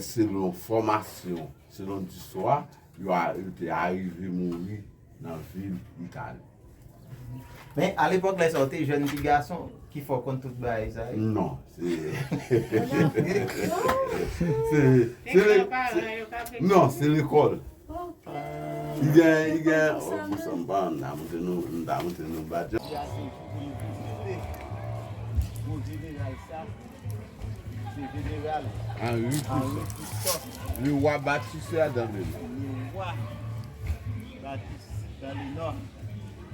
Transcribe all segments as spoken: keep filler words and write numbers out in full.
Selon enfòmasyon, selon di istwa, yo a- yo te arive mouri nan vil Itali. Men alepòk lè sa, ou te jèn ti gason ki fè w konn tout bagay sa yo? Non, se. Se. se le- Non, se lekòl. Li gen, li gen, oh, pou sa m pa, m ta montre nou, m ta montre nou badjan. Yon jeneral sa, se jeneral Henri Christophe. Le roi bâtisseur dans le Nord. Le roi bâtisseur dans le Nord.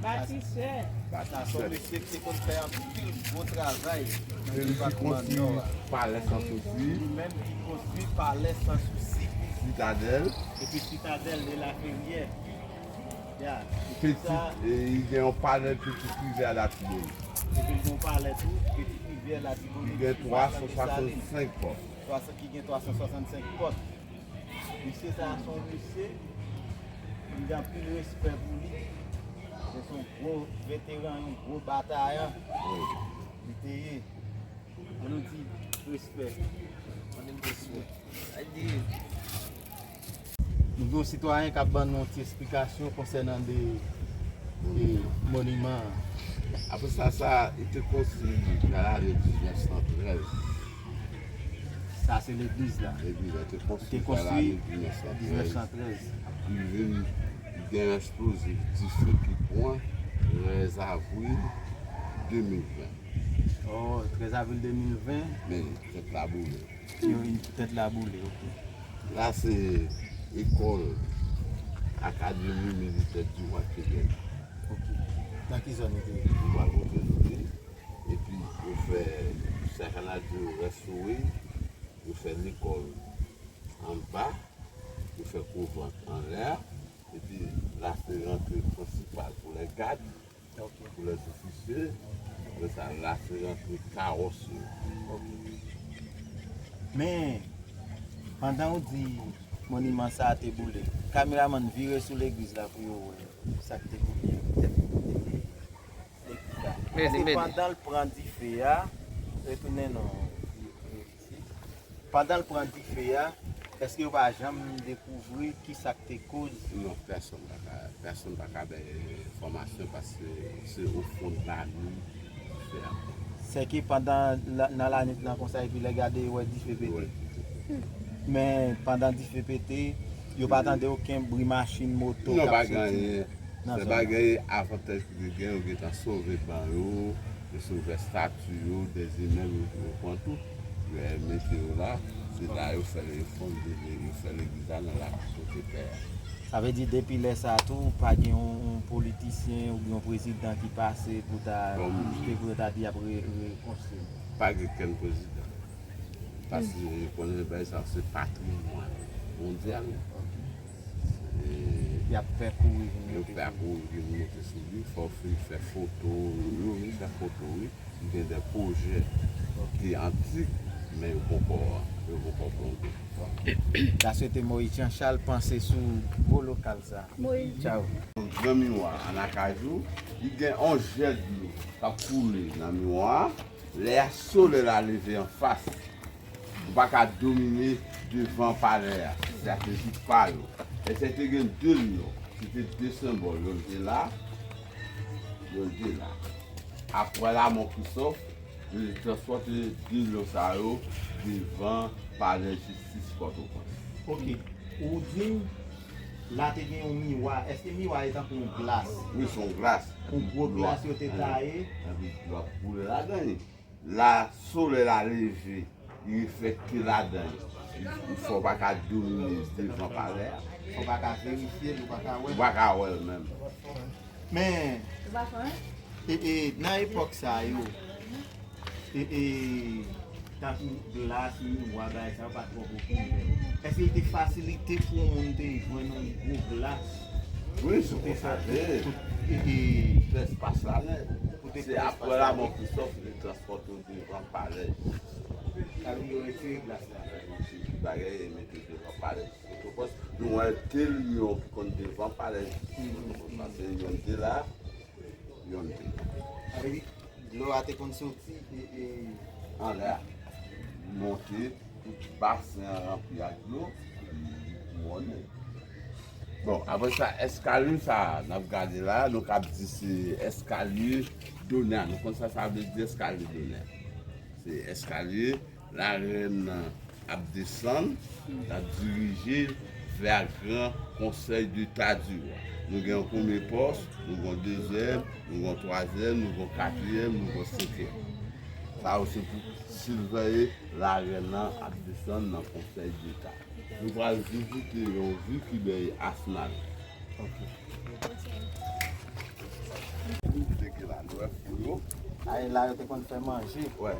Bâtisseur. Sa se yon mesye ki te konn fè anpil gwo travay nan depatman Nò a. Palè Sans Souci. Li menm ki konstwi Palè Sans Souci. Sitadèl. Epi Sitadèl de la Ferrière. Ya. Petit, e, li gen yon palè Petit Rivière Latibonit. Epi li gen yon palè tou, Petit Rivière Latibonit. Li gen twa san swasannsenk pòt. Ki gen twa san swasannsenk pòt. Mesye sa a se yon mesye, m gen anpil respè pou li. Se yon gwo veteran, yon gwo batayan. Li te ye. An nou di respè. An nou di respè. Nou gen yon sitwayen k ap ban nou yon ti esplikasyon konsènan de, de moniman an. Apre sa, sa, li te konstwi nan lane diznèf san trèz. Sa se legliz la. Legliz la te konstwi nan lane diznèf san trèz. Li vin gen eksplozif dife ki pran trèz avril de mil ven. Oh, trèz avril de mil ven. Men, tèt la boule. Yo, tèt la boule, ok. La se lekòl Akademi Militè di Rwa Kegel. Ok. Nan ki zòn li te ye? Mwen kote nou ye. Epi yo fè, sa kanal yo restore, yo fè lekòl anba, yo fè kovant anlè a, epi la se rantre prensipal pou lè gad, pou lè zofisye, apre sa la se rantre kawòs yo. Men, pandan w di moniman sa a te boule, kameramann vire sou legliz la pou yo wè sa k te boule. Legliz la. Èske pandan l pran dife a, retounen non, isit. Pandan l pran dife a, èske yo pa janm dekouvri ki sa k te koz? Non, pèsonn pa ka, pèsonn pa ka bay enfòmasyon paske se ofon lani dife a pran. Sèke pandan nan lannuit lan konsa epi lè gade yo wè dife pete. Men pandan dife pete, yo pa tande okenn bri machin, moto k ap soti. Non, pa gen anyen. Nan zòn nan. Sèl bagay, avantèj ki te gen, yo gentan sove ban yo, yo sove estati yo, dèzye mèm yo, yo pran tout. Yo mete yo la, se la yo fè, yo fonde, yo fè legliz la nan lakou kote pè a. Sa vle di depi lè sa a tou, pa gen yon, yon politisyen oubyen yon prezidan ki pase pou ta vizite, pou yo ta di y ap re- rekonstwi? Pa gen kenn prezidan. Paske yo konnen bagay sa se patrimwàn mondyal. Y ap fè kouri vin monte sou li. Yo fè kouri vin monte sou li. Fò w fin fè foto, yo vin fè foto, wi. Li gen de pwojè ki antik, men yo poko, yo poko plonje. Ta swete Moyiz Jan Chal panse sou gwo lokal sa. Moyiz. Tchaw. Gran miwa an Akajou, li gen yon jè dlo k ap koule nan miwa a. Lè solèy la leve anfas, ou pa ka domine devan palè a. Estrateji pa yo. Èske te gen de lyon? Se te de senbòl. Yonn te la, yonn te la. Apre lamò Kristòf, yo te transpòte de lyon sa yo devan palè jistis Pòtoprens. Ok. Ou di m la te gen yon miwa. Èske miwa a tankou yon glas? Wi, se yon glas. Yon gwo glas yo te taye. Epi dlo ap koule ladan li. La solèy la leve, li reflekte ladan li. Fò w pa ka domine devan palè a. Fò w pa ka verifye l, ou pa ka wè l. Ou pa ka wè l menm. Men, e, e, nan epòk sa yo, e, e, tankou glas, miwa, bagay sa yo pa t twò popilè. Èske li te fasilite pou yon moun te jwenn yon gwo glas? Wi, se konsa te ye. Pou te fè, pou te fè espas la nèt. Se apre lamò Kristòf, yo te transpòte yo devan palè. Sa vle di yo retire glas la. Yo retire tout bagay e mete devan palè. Pòtoprens, nou wè de lyon ki konn devan palè. Pòtoprens, se yonn te la, yonn te la. Sa vle di, dlo a te konn soti e, e anlè a, monte, Tout basen an ranpli ak dlo, li kouwone. Bon, apre sa, eskalye sa a, n ap gade la, nou kab di se eskalye donè. Nou konn sa sa vle di eskalye donè. Se eskalye larèn nan ap desann, l ap dirije vè gran konsèy deta di wa. Nou gen yon premye pòs, nou gen yon dezyèm, nou gen yon twazyèm, nou gen yon katriyèm, nou gen yon senkyèm. Sa yo se pou siveye larèn nan ap desann nan konsèy deta. Nou pral vizite yon vi ki bay Asnal. Ok. Te gen la, nou wè fou yo. A, e la yo te konn fè manje. Wè.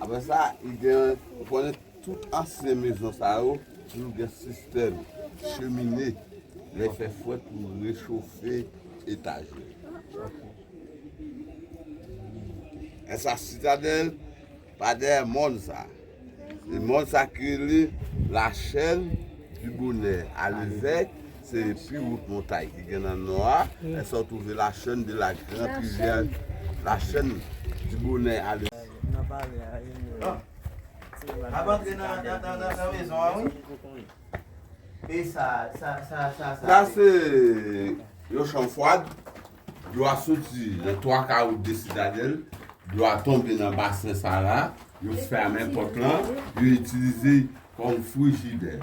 Apre sa, li gen, ou konnen tout ansyen mezon sa yo, toujou gen sistèm chemine. Lè fè frèt pou rechofe etaj yo. E sa, Sitadèl, pa dèyè mòn sa. E mòn sa ki rele Lachèn di Bonè a Levèk, se pi wot montay ki gen nan nò a. E sa w twouve Lachèn de la Grande Rivière, Lachèn di Bonè a Levèk. N ap antre nan, nan, nan, nan, nan mezon an, wi. E sa, sa, sa, sa, sa. Sa se yon chanm fwad. Dlo a soti nan twa kawo de Sitadèl. Dlo a tonbe nan basen sa la. Yo fèmen pòt lan. Yo itilize kòm frijidè.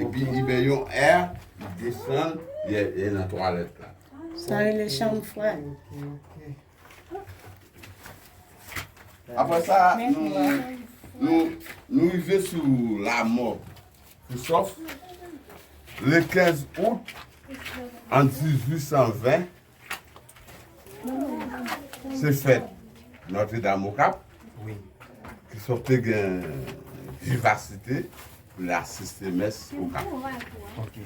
Epi li bay yon è, li desann, li, li nan twalèt la. Sa rele chanm fwad. Apre sa, nou, nou, nou rive sou lamò Christophe, le kenz out an dizuit san ven, se fèt Nòtredam Okap. Wi. Christophe te gen vivasite pou l asiste mès Okap. Ok.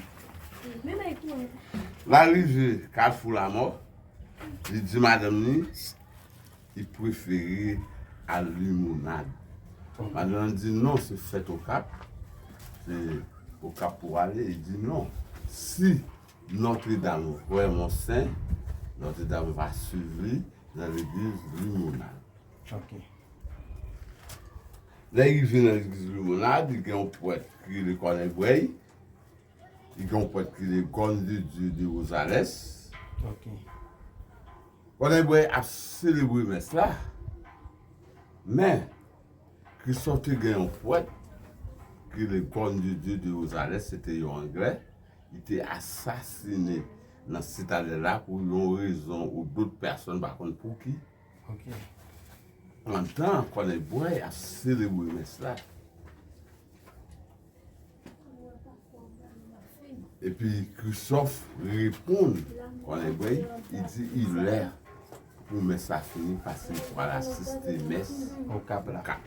L arive Kalfou Lamò, li di madanm li, li prefere al Limonad. Madanm nan di non, se fèt Okap, se Okap pou ale. Li di non, si Nòtredam vrèman sen, Nòtredam va swiv li nan legliz Limonad. Ok. Lè li rive nan legliz Limonad, li gen yon prèt ki rele Kònèy Bwèy. Li gen yon prèt ki rele Gòn de Dye de Rozales. Ok. Kònèy Bwèy ap selebre mès la. Men, Christophe te gen yon prèt ki rele Gòn de Dye de Rozales, se te yon Anglè. Li te asasinen nan Sitadèl la pou yon rezon ou dòt pèsonn pa konn pou ki. Ok. Pandan Kònèy Bwèy ap selebre mès la. Epi Christophe reponn Kònèy Bwèy, li di, il lè pou mès la fini, paske m pral asiste mès Okap la. Okap.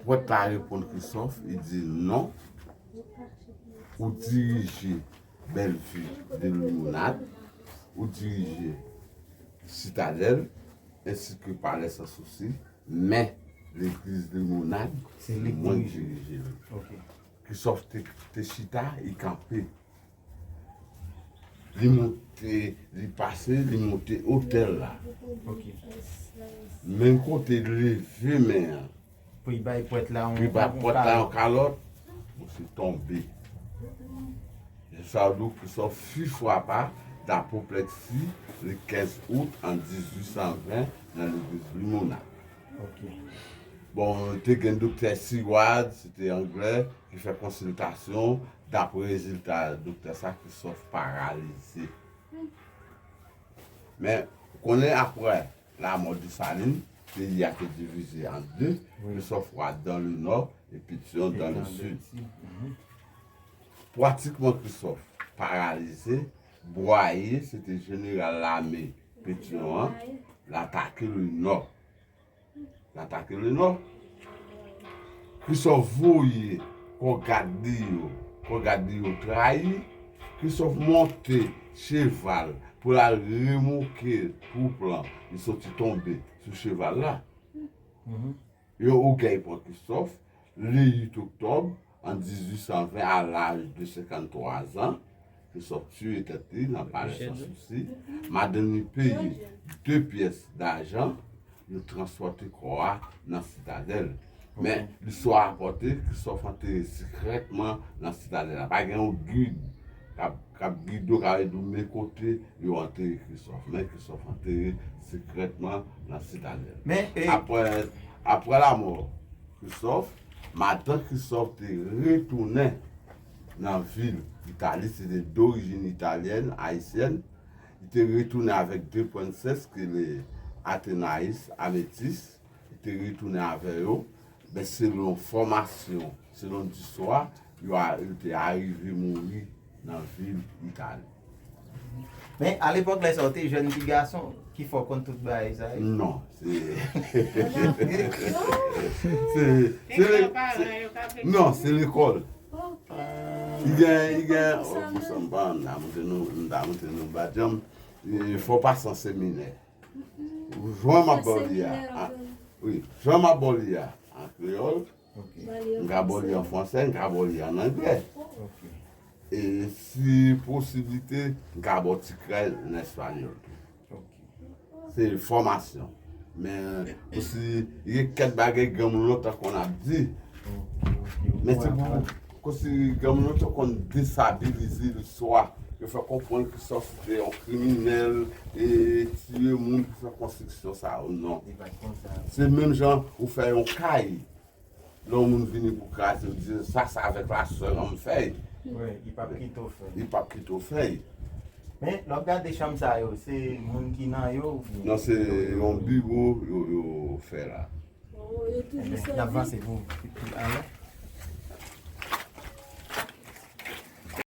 Prèt la reponn Christophe, li di, non, ou dirije Bellevue de Limonad, ou dirije Sitadèl, ensi ke Palè Sans Souci, men legliz Limonad, se mwen k dirije l. Ok. Christophe te, te chita, li kanpe. Li monte, li pase, li monte otèl la. Ok. Menm kote li leve men an. Pou li bay prèt la yon kalòt. Pou li bay prèt la yon kalòt, misye tonbe. Sa w di w Christophe fut frappa d'apopleksi le kenz out an dizuit san ven nan legliz Limonad. Ok. Bon, te gen doktè Seward, se te Anglè, ki fè konsiltasyon. Dapre rezilta doktè sa, Christophe paralize. Men, ou konnen apre lamò Desalin, peyi a te divize an de, Christophe Roy dans le nord et Pétion dans le sud. Pratikman Christophe paralize, Boyer, se te jeneral lame Pétion an, l atake le nò. L atake le nò. Christophe voye kò gad li yo, kò gad li yo trayi. Christophe monte cheval pou l al remoke twoup lan. Li soti tonbe sou cheval la. Yon ogèy pran Christophe, le uit oktòb an dizuit san ven, à l'âge de cinquante-trois ans, Christophe tiye tèt li nan Palè Sans Souci. Madanm li peye de pyès dajan, yo transpòte kò a nan Sitadèl. Men, listwa rapòte, Kristòf antere sekrètman nan Sitadèl la. Pa gen yon gid k ap, k ap gide w, k ap di w men kote yo antere Kristòf. Men Kristòf antere sekrètman nan Sitadèl. Men, e- Apre, apre lanmò Kristòf, madan Kristòf te retounen nan vil Itali, se te dorijin italyèn, ayisyèn. Li te retounen avèk de prensès, ke le Athénaïs, Améthyst, li te retounen avè yo. Men selon fòmasyon, selon di swa, yo a- yo te arive mouri nan vil Itali. Men, alepòk lè sa, w te jèn ti gason ki fè w konn tout bagay sa yo? Non, se, se, se, non, se lekòl. Li gen, li gen, oh, pou sa m pa, m ta montre nou, m ta montre nou badjanm. E, fò w pase an seminè. Jan m ap ba w li a, a, wi, jan m ap ba w li a, an kreyòl, m ka ba w li an fransè, m ka ba w li an anglè. E si posiblite, m ka ba w ti kras nan espanyòl tou. Se fòmasyon. Men, osi, gen kèk bagay granmoun lontan konn ap di. Men se pou, kòmsi granmoun lontan konn destabilize listwa. Yo fè konprann Kristòf se te yon kriminèl, e tiye moun pou fè konstriksyon sa yo, non. Se menm jan ou fè yon kay. Lè yon moun vini pou kraze, yo di, sa, sa avèk la sèl an m fè. Wi, li p ap kite w fè. Li p ap kite w fè. Men, lè w ap gade chanm sa yo, se moun ki nan yo oubyen? Non, se yon biwo yo, yo fè la. Oh, yo toujou sèvi. N ap vanse pou, pou ale.